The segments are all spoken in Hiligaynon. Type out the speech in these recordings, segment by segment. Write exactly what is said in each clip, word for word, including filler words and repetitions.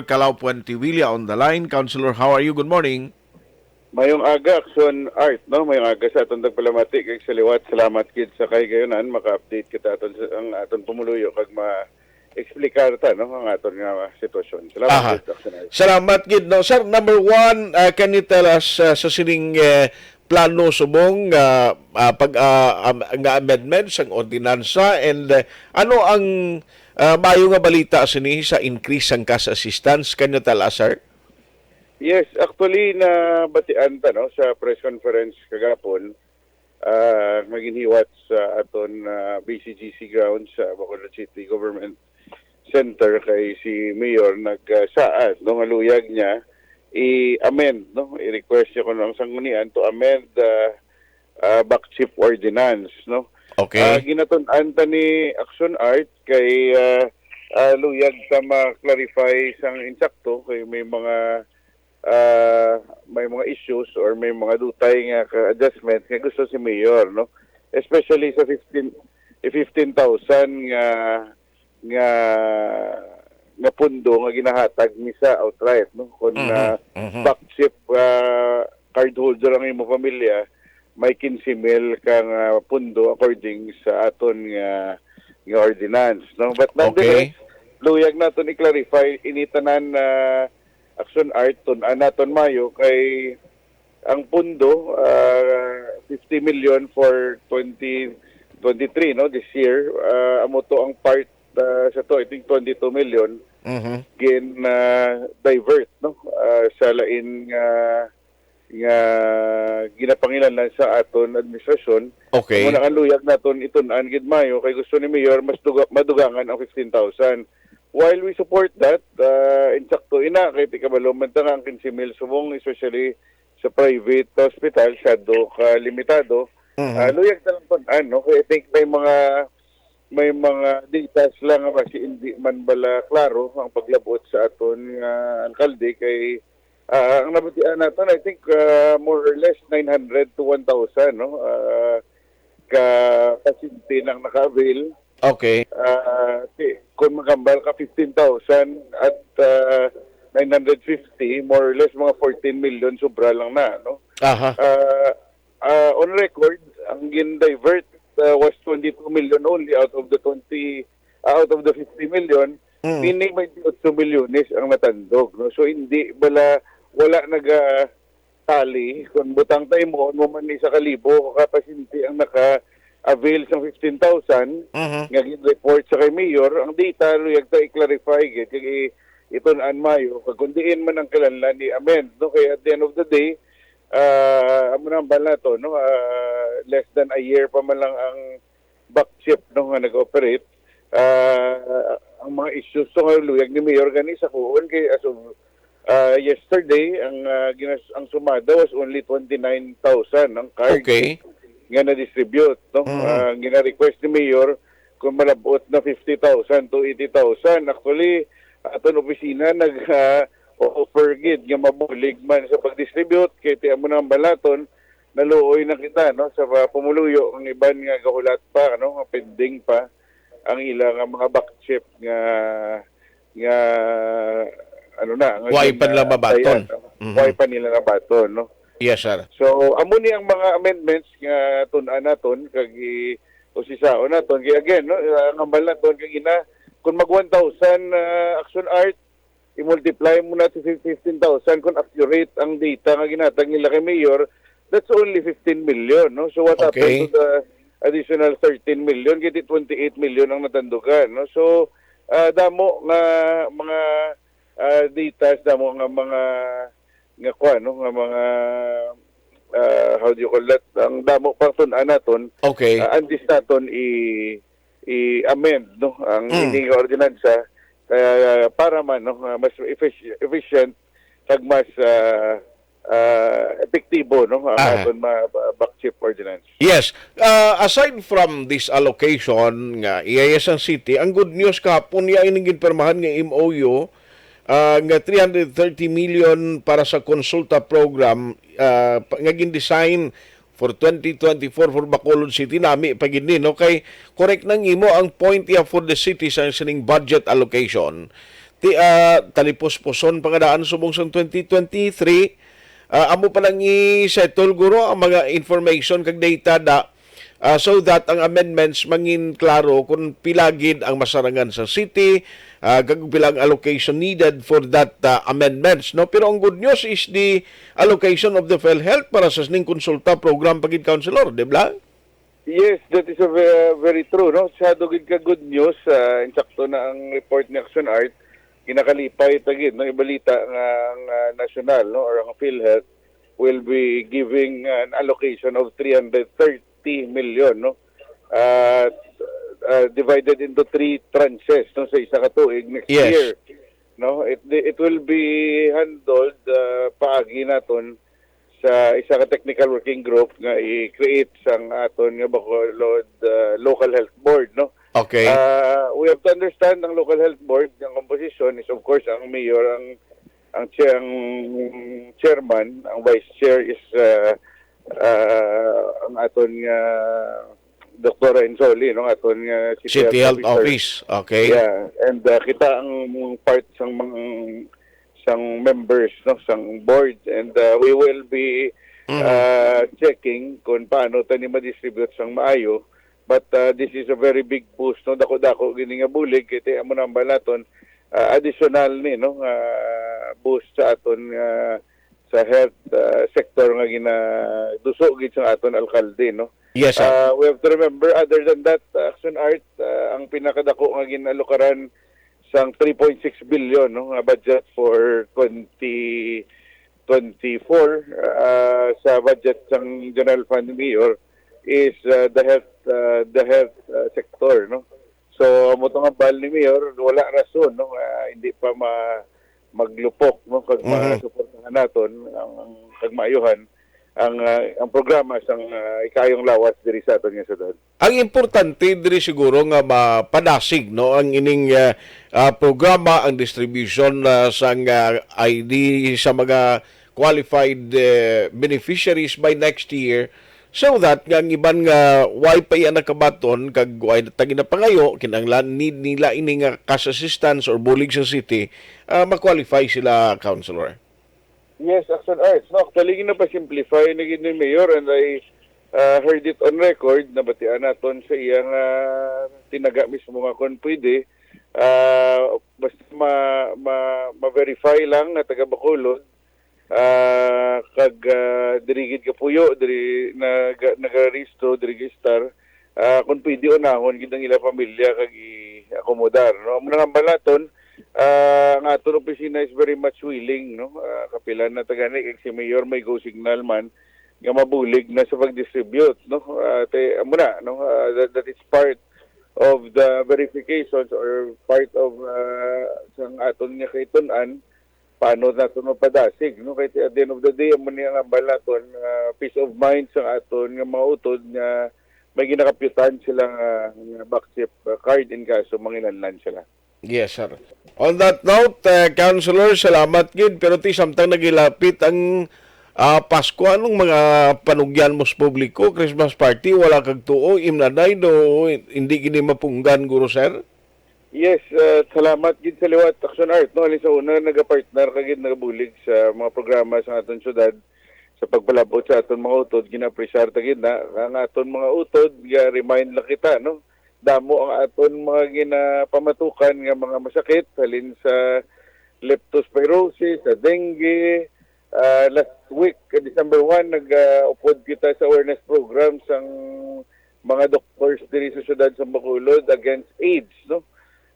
Calao Puentevilla on the line. Councilor, how are you? Good morning. Mayong aga, Action Art, no? Mayong aga sa atong tagpalamati kag sa liwat. Salamat gid sa kahigayunan, maka-update kita aton ang aton pumuluyo kag ma-explicar ta, no, ang aton nga sitwasyon. Salamat Aha. gid, Action Art. Salamat gid, no. Sir, number one, uh, can you tell us, uh, sa sining, uh, plano subong nga, uh, pag, uh, am- nga amendment sang ordinansa, and, uh, ano ang, uh, maayo nga balita sini sa increase sang cash assistance? Can you tell us, sir? Yes, actually, nabatian ta, no, sa press conference kagapon, ah, nga ginhiwat sa aton, ah, B C G C grounds sa Bacolod City Government Center kay si Mayor nagsaad, no, nga luyag niya i-amend, no, i-request niya kuno ang sanggunian to amend, ah, ah, Back Chief Ordinance, no. Okay. Ah, ginatun-an ta ni Action Art kay, ah, ah, luyag ta ma-clarify sang insakto kay may mga, ah, may mga issues or may mga dutay nga ka-adjustment nga gusto si Mayor, no? Especially sa fifteen, eh, fifteen thousand nga, nga, nga pundo nga ginahatag ni sa outright, no? Kung, Mhm, ah, mhm. Back Chief, ah, cardholder ang imo pamilya, may quince mil ka nga pundo according sa aton nga, nga ordinance, no? But nonetheless, Okay. luyag naton i-clarify ini tanan na Action Art, tun-an naton maayo kay ang pundo, ah, fifty million for twenty twenty-three, no, this year. Ah, amo to ang part, ah, sa to, I think twenty-two million Mhm. gin, ah, divert, no, ah, sa lain nga, nga ginapanginahanglan sa aton administrasyon. Okay. Amo na ang luyag naton itun-an gid maayo kay gusto ni Mayor mas duga-, madugangan ang fifteen thousand. While we support that, ah, insakto ina kay ti kabalo man ta nga ang quince mil subong, especially sa private hospital, masyado ka limitado. Mhm. Ah, luyag ta lang tun-an, no? Kay I think may mga, may mga data sila nga basi hindi man bala klaro ang paglabot sa aton nga alkalde kay, ah, ang nabatian naton, I think, ah, more or less nine hundred to one thousand, no? Ah, ka pasyente nang naka-avail. Okay. Ah, si, kung magambal ka fifteen thousand at, ah, nine hundred fifty, more or less mga fourteen million sobra lang na, no? Aha. Ah, ah, on record, ang gin-divert, ah, was twenty-two million only out of the twenty, ah, out of the fifty million, Mm. meaning may eighty-eight milyones ang natandog, no? So, hindi bala, wala naga tali, kung butang ta, himuon mo man ni sa kalibo ka pasyente ang naka-avail sang fifteen thousand Mhm. nga gin-report sa kay Mayor, ang data luyag ta i-clarify gid kag i-, itun-an maayo kag kung diin man ang kinahanglan i-amend, no? Kay at the end of the day, ah, amo na ang bala to, no? Ah, less than a year pa man lang ang Back Chief, no, nga nag-operate. Ah, ang mga issues to nga luyag ni Mayor gani sakuon kay as of, ah, yesterday, ang, ah, ginas-, ang sumada was only twenty-nine thousand ang card Okay. nga na-distribute, no? Mm. Ah, ang gina-request ni Mayor kung malabot na fifty thousand to eighty thousand. Actually, aton opisina nag, ah, offer gid nga mabulig man sa pag-distribute kay ti amo na ang balaton, naluoy na kita, no, sa mga pumuluyo, ang iban nga gahulat pa, no, nga pending pa ang ila nga mga back Chief nga, nga, ano na, nga Wa gin-, pa nila ah, mabaton. Tayan, no? Mhm. Wa pa nila nabaton, no? Yes, sir. So, amo ni ang mga amendments nga tun-an naton kag i-, usisaon naton. Kay again, no, ang hambal naton kay ina, kung mag one thousand, ah, Action Art, i-multiply mo na to fifteen thousand kung accurate ang data nga ginatag nila kay Mayor, that's only fifteen million, no? So what Okay. happened to the additional thirteen million? Kay twenty-eight million ang natandugan, no? So, ah, damo nga mga, ah, datas, damo nga mga, nga kuwan, no? Nga mga, ah, how do you call that? Ang damo pang tun-an naton, Okay. ah, antes naton i- i-amend, no, ang Mm. ini nga ordinansa, ah, para man, no, ah, mas effic-, efficient kag mas, ah, ah, epektibo, no, ang Aha. aton ma-, ba-, back Chief ordinance. Yes. Ah, aside from this allocation nga iya sang city, ang good news kahapon, iya ining ginpirmahan nga M O U, ah, nga three hundred thirty million para sa konsulta program, ah, pa-, nga gin-design for twenty twenty-four for Bacolod City, nami pa gid ni, no? Kay correct nang imo ang point, yeah, for the city sa sining budget allocation. ti, ah, talipuspuson pa nga daan subong sang twenty twenty-three. Ah, amo pa lang i-settle, guro, ang mga information kag data da, ah, so that ang amendments mangin klaro kung pila gid ang masarangan sa city, ah, kag pila ang allocation needed for that, ah, amendments, no? Pero ang good news is the allocation of the PhilHealth para sa sining konsulta program pa gid, Councilor, di ba? Yes, that is a ve-, very true, no? Sa dugid ka good news, ah, insakto na ang report ni Action Art, kinakalipay ta gid, no? Ibalita nga ang, ah, national, no, or ang PhilHealth will be giving an allocation of three hundred thirty million, no? Ah, ah, divided into three tranches, no, sa isa ka tuig next Yes. year, no? It, it will be handled, ah, paagi naton sa isa ka technical working group nga i-create sang aton nga Bacolod, ah, Local Health Board, no? Okay. Ah, we have to understand ang Local Health Board, ang composition is, of course, ang mayor, ang, ang chair, ang chairman, ang vice chair is, ah, ah, ang aton nga Doktora Insoli, no, aton nga City City Health Health Officer. Office. Okay. Yeah, and, ah, kita ang part sang mga, sang members, no, sang board, and, ah, we will be, Mhm. ah, checking kung paano tani ma-distribute sang maayo. But, ah, this is a very big boost, no, dako-dako gini nga bulig kay ti-, amo na ang balaton, ah, additional ni, no, nga boost sa aton nga sa health, ah, sector nga ginaduso gid sang aton alkalde, no? Yes, sir. Ah, we have to remember, other than that, ah, Action Art, ah, ang pinakadako nga ginalukaran sang three point six billion, no, nga budget for twenty twenty-four, ah, sa budget sang General Fund ni Mayor is, ah, the health, ah, the health, ah, sector, no? So, amo to nga bal ni Mayor, wala rason, no, nga hindi pa ma-, maglupok, no, kag Mhm. masuportahan naton ang, ang, kag maayuhan ang, ah, ang programa sang, ah, Ikaayong Lawas diri sa aton nga syudad. Ang importante diri siguro nga mapadasig, no, ang ining, ah, ah, programa, ang distribution, ah, sang, ah, I D sa mga qualified, eh, beneficiaries by next year, so that nga ang iban nga way pa iya nakabaton kag way ta ginapangayo, kinahanglan need nila ini nga cash assistance or bulig sa city, ah, ma-qualify sila, Councilor. Yes, Action Arts. No, actually, ginapa-simplify na gid ni Mayor, and I, ah, heard it on record, nabatian naton sa iya nga tinaga mismo nga kon pwede, ah, basta ma-, ma-, ma-verify lang nga taga Bacolod, ah, kag, ah, diri gid kapuyo, diri naga-, nagarehistro, diri ga-estar, ah, kung pwede, unahon gid ang ila pamilya kag i-akomodar, no? Amo na nga balaton, ah, ang aton opisina is very much willing, no? Ah, kapila na ta gani, kag si Mayor may go signal man nga mabulig na sa pag-distribute, no? Ah, te-, amo na, no? Ah, that, that is part of the verifications or part of, ah, sang aton nga kahitun-an paano naton mapadasig, no? Kay at the end of the day, amo ni ang hambal naton, ah, peace of mind sa aton nga mga utod nga may ginakapyutan sila nga, nga BACCHIP, ah, card in kaso manginanlan sila. Yes, sir. On that note, uh, Councilor, salamat gid. Pero ti samtang nagilapit ang, ah, Pasko, anong mga panugyan mo sa publiko? Christmas party, wala kag tuo, imnaday, do, hindi gini mapunggan, guro, sir? Yes, uh, salamat gid sa liwat, Action Art, no? Halin sa una, nagapartner ka gid, nagabulig sa mga programa sa aton syudad sa pagpalab-ot sa aton mga utod, gina-appreciate ta gid na. Ang aton mga utod, ga-remind lang kita, no? Damo ang aton mga ginapamatukan nga mga masakit, halin sa leptospirosis, sa dengue. Ah, last week, December one, nag, ah, upod kita sa awareness program sang mga doctors diri sa siyudad sa Bacolod against AIDS, no?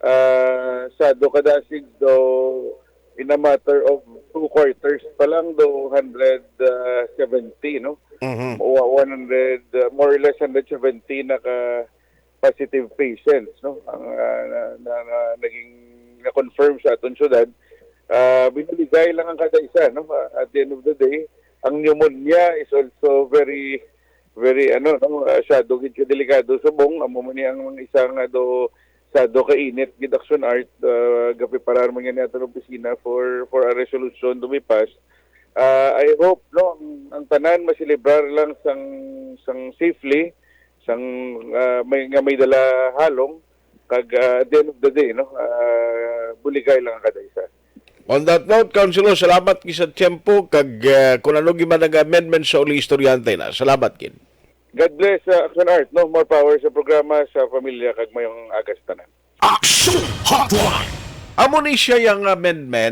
Ah, sa do kadasig do, in a matter of two quarters pa lang do, hundred seventy, no? Mhm. Wa-, one hundred, ah, more or less hundred seventy na ka positive patients, no? Ang, ah, na, na, na, naging na-confirm sa aton syudad. Ah, binuligay lang ang kada isa, no? Ah, at the end of the day, ang pneumonia is also very, very, ano, no? Ah, siyado gid ka delikado subong. Amo man ni ang mga isa nga do, siyado ka init gid, Action Art, ah, gapreparar man nga ni aton opisina for, for a resolution to be passed. Ah, I hope, no, ang, ang tanan maselebrar lang sang, sang safely, sang, ah, may, nga may dala halong, Kag, ah, at the end of the day, no, ah, buligay lang ang kada isa. On that note, Councilor, salamat gid sa tiyempo kag, ah, kung ano gid man ang amendment sa uli, istoryante na. Salamat gid. God bless, ah, Action Art, no? More power sa programa, sa pamilya, kag mayong aga sa tanan. Action Hotline. Amo ni siya yang amendment